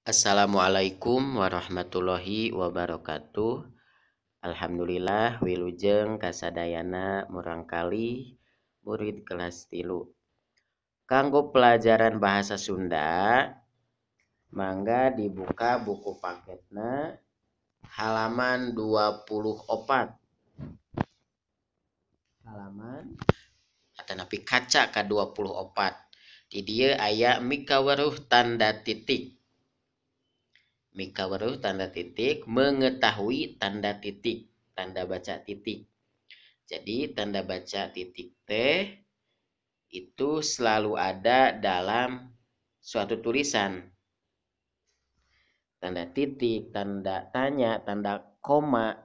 Assalamualaikum warahmatullahi wabarakatuh. Alhamdulillah wilujeng kasadayana murangkalih murid kelas 3. Kanggo pelajaran bahasa Sunda, mangga dibuka buku paketna halaman 24. Halaman atanapi kaca ka 24. Di dieu aya mikaweruh tanda titik. Mikaweruh tanda titik, mengetahui tanda titik, tanda baca titik. Jadi tanda baca titik T itu selalu ada dalam suatu tulisan. Tanda titik, tanda tanya, tanda koma,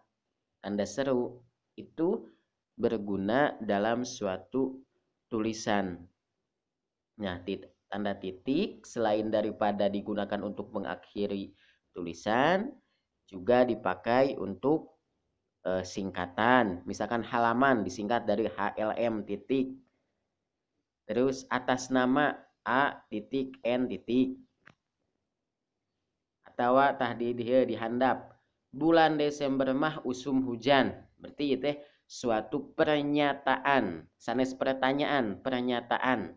tanda seru itu berguna dalam suatu tulisan. Nah, tanda titik selain daripada digunakan untuk mengakhiri tulisan, juga dipakai untuk singkatan. Misalkan halaman disingkat dari HLM titik. Terus atas nama A titik N titik. Atau tah di dieu dihandap. Bulan Desember mah usum hujan. Berarti ieu teh suatu pernyataan, sanes pertanyaan, pernyataan.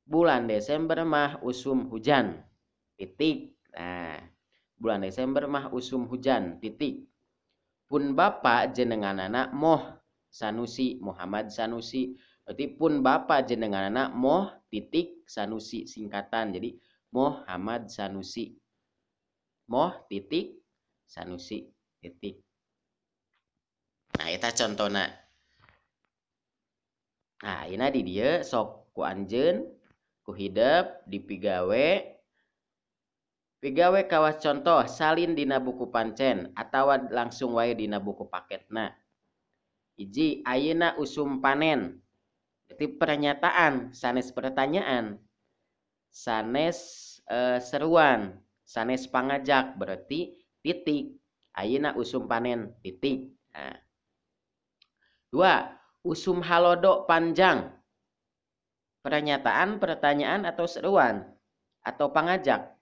Bulan Desember mah usum hujan. Titik. Nah, bulan Desember mah usum hujan titik. Pun bapak jenenganana Moh Sanusi, Muhammad Sanusi. Berarti pun bapak jenenganana Moh titik Sanusi singkatan. Jadi Muhammad Sanusi. Moh titik Sanusi titik. Nah, eta contona. Nah, ayeuna di dieu sok ku anjeun ku hidep dipigawe. Pigawe kawas contoh salin dina buku pancen atawa langsung wae dina buku paketna. Hiji, ayeuna usum panen. Berarti pernyataan, sanes pertanyaan. Sanes seruan, sanes pangajak, berarti titik. Ayeuna usum panen titik. Nah. Dua, usum halodo panjang. Pernyataan, pertanyaan atau seruan atau pangajak.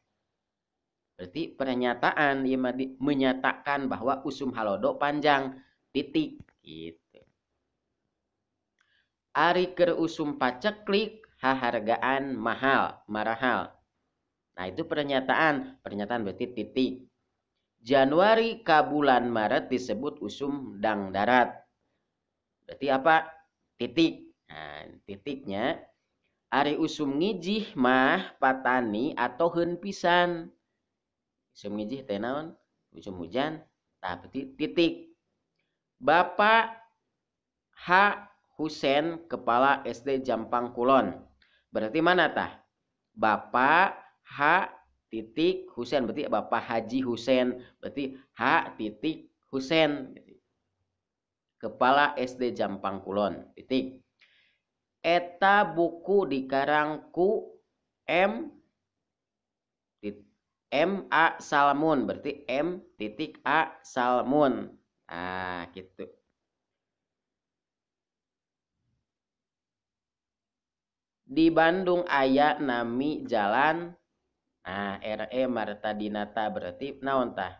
Berarti pernyataan menyatakan bahwa usum halodo panjang titik gitu. Ari keur usum paceklik hahargaan mahal, marahal. Nah, itu pernyataan, pernyataan berarti titik. Januari ka bulan Maret disebut usum dangdarat. Berarti apa? Titik. Nah, titiknya ari usum ngijih mah patani atau heun pisan. Usum ngijih teh naon? Usum hujan. Tah berarti titik. Bapak H Husen kepala SD Jampang Kulon. Berarti mana tah? Bapak H titik Husen berarti Bapak Haji Husen, berarti H titik Husen. Kepala SD Jampang Kulon titik. Eta buku dikarang ku M M A Salmun, berarti M titik A Salmun. Ah, gitu. Di Bandung aya nami jalan. Nah, RE Martadinata berarti naon tah?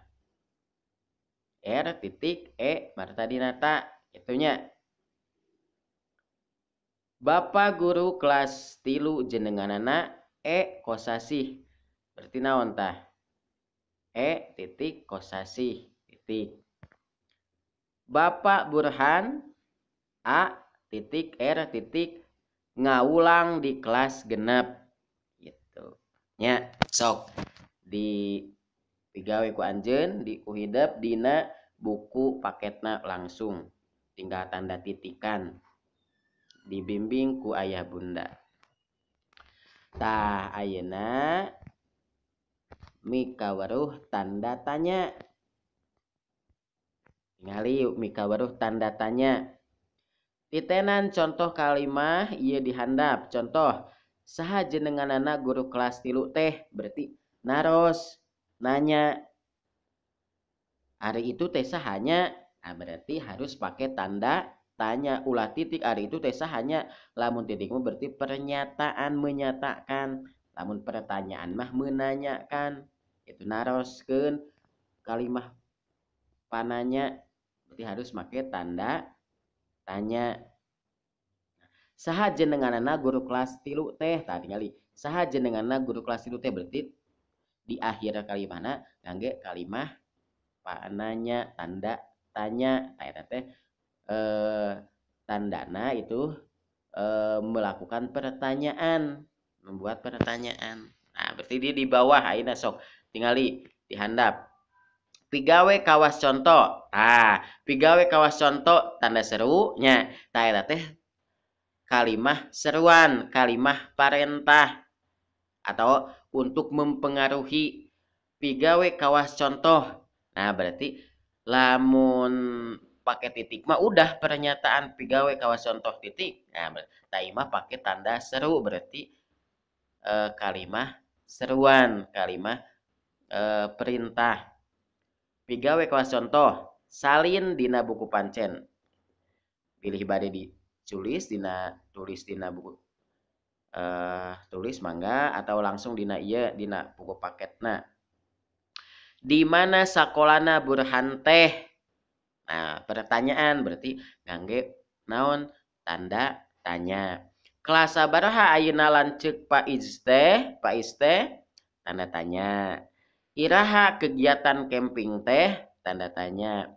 R titik E Martadinata itunya. Bapak guru kelas 3 jenenganana E Kosasih. Berarti naon tah? E titik Kosasih titik. Bapak Burhan A titik R titik ngawulang di kelas 6 gitu. Nya sok di pigawe ku anjeun di ku hidep dina buku paketna langsung tinggal tanda titikan dibimbing ku ayah bunda. Tah ayeuna mikaweruh tanda tanya. Tingali yuk mikaweruh tanda tanya. Titenan contoh kalimah ieu dihandap. Contoh saha jenenganana guru kelas 3 teh, berarti naros nanya. Ari itu teh sahanya? Nah, berarti harus pakai tanda tanya, ulah titik. Ari itu teh sahanya, lamun titikmu berarti pernyataan menyatakan. Lamun pertanyaan mah menanyakan, itu naroskeun kalimah pananya, berarti harus make tanda tanya. Saha jenenganana guru kelas 3 teh? Tah tingali. Saha jenenganana guru kelas 3 teh berarti di akhir kalimahna ngangge kalimah pananya, tanda tanya. Tah eta teh tandana itu melakukan pertanyaan, membuat pertanyaan. Nah, berarti dia di bawah ayeuna sok tingali di handap. Pigawe kawas conto. Tah, pigawe kawas conto tanda serunya. Tah eta teh kalimah seruan, kalimah parentah atau untuk mempengaruhi. Pigawe kawas contoh. Nah, berarti lamun pakai titik mah udah pernyataan pigawe kawas contoh titik. Nah, tah mah pakai tanda seru berarti kalimah seruan, kalimah perintah. Pigawe kawas contoh, salin dina buku pancen. Pilih bade ditulis dina tulis dina buku tulis mangga atau langsung dina ieu dina buku paketna. Di mana sakolana Burhan teh? Nah, pertanyaan berarti ngangge naon? Tanda tanya. Kelas sabaraha ayeuna lanceuk Pak Iz teh? Pak Iz teh? Tanda tanya. Iraha kegiatan camping teh? Tanda tanya.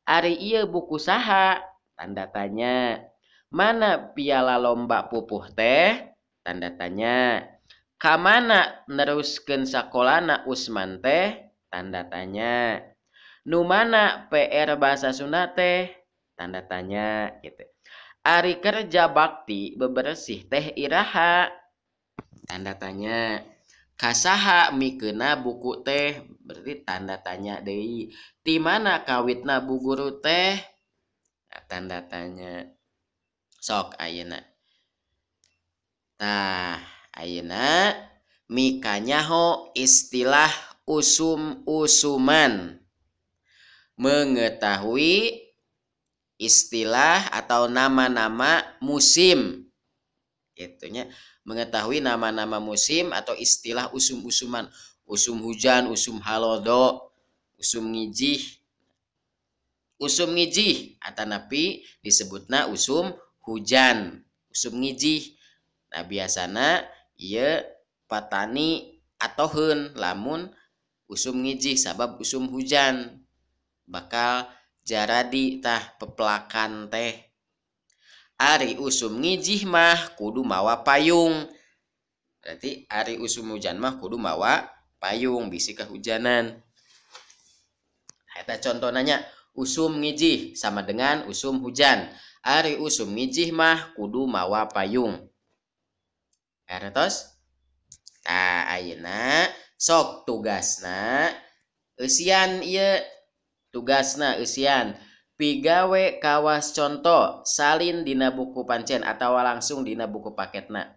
Ari ieu buku saha? Tanda tanya. Mana piala lomba pupuh teh? Tanda tanya. Kamana neruskeun sakolana Usman teh? Tanda tanya. Nu mana PR bahasa Sunda teh? Tanda tanya gitu. Ari kerja bakti bebersih teh iraha? Tanda tanya. Kasaha mikeuna buku teh? Berarti tanda tanya deui. Ti mana kawitna bu guru teh? Nah, tanda tanya. Sok ayeuna. Tah, ayeuna mikanyaho istilah usum-usuman. Mengetahui istilah atau nama-nama musim. Itunya mengetahui nama-nama musim atau istilah usum-usuman, usum hujan, usum halodo, usum ngijih. Usum ngijih atanapi disebutna usum hujan, usum ngijih. Nah, biasana ieu patani atoheun lamun usum ngijih sabab usum hujan bakal jaradi tah pepelakan teh. Ari usum ngijih mah kudu mawa payung. Berarti ari usum hujan mah kudu mawa payung bisi kehujanan. Eta contohnya usum ngijih sama dengan usum hujan. Ari usum ngijih mah kudu mawa payung. Artos? Tah ayeuna sok tugasna eusian ieu tugasna eusian. Pigawe kawas conto salin dina buku pancen atau langsung dina buku paketna.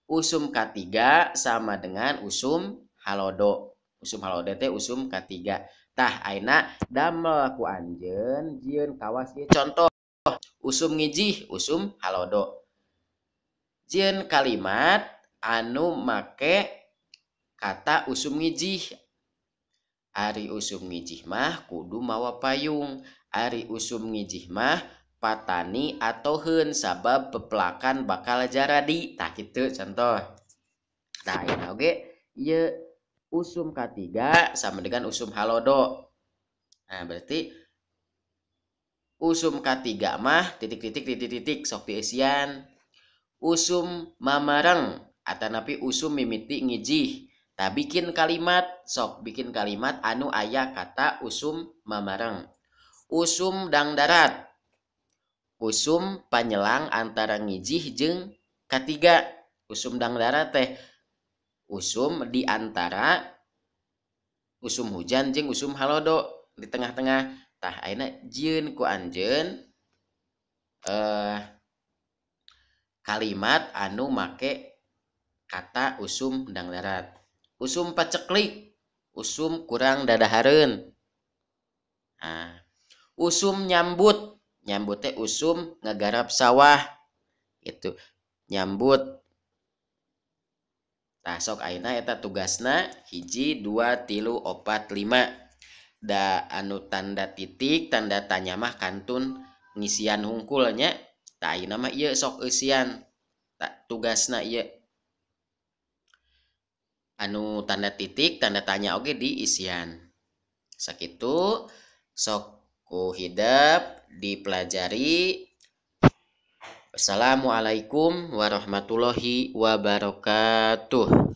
Usum katiga sama dengan usum halodo. Usum halodo teh usum katiga. Tah ayeuna damel ku anjeun jieun kawas ieu contoh usum ngijih, usum halodo. Jieun kalimat anu make kata usum ngijih. Ari usum ngijih mah kudu mawa payung. Ari usum ngijih mah patani atoheun sabab pepelakan bakal jaradi. Tah kitu contoh. Tah ayeuna oge ieu usum katiga sama dengan usum halodo. Nah, berarti usum katiga mah titik titik titik titik sok dieusian. Usum mamareng atanapi usum mimiti ngijih. Tah bikin kalimat, sok bikin kalimat anu aya kata usum mamareng. Usum dangdarat. Usum panyelang antara ngijih jeung katiga. Usum dangdarat teh usum di antara usum hujan jeung usum halodo di tengah-tengah. Tah ayeuna jieun ku anjeun kalimat anu make kata usum dangdarat. Usum paceklik, usum kurang dadahareun. Nah, usum nyambut, nyambut teh usum ngegarap sawah. Itu nyambut. Tah sok ayeuna eta tugasna 1 2 3 4 5. Da anu tanda titik tanda tanya mah kantun ngisian hungkul nya. Tah ayeuna mah ieu sok eusian tugasna ieu. Anu tanda titik tanda tanya oge diisian. Sakitu sok ku hidep dipelajari. Wassalamualaikum warahmatullahi wabarakatuh.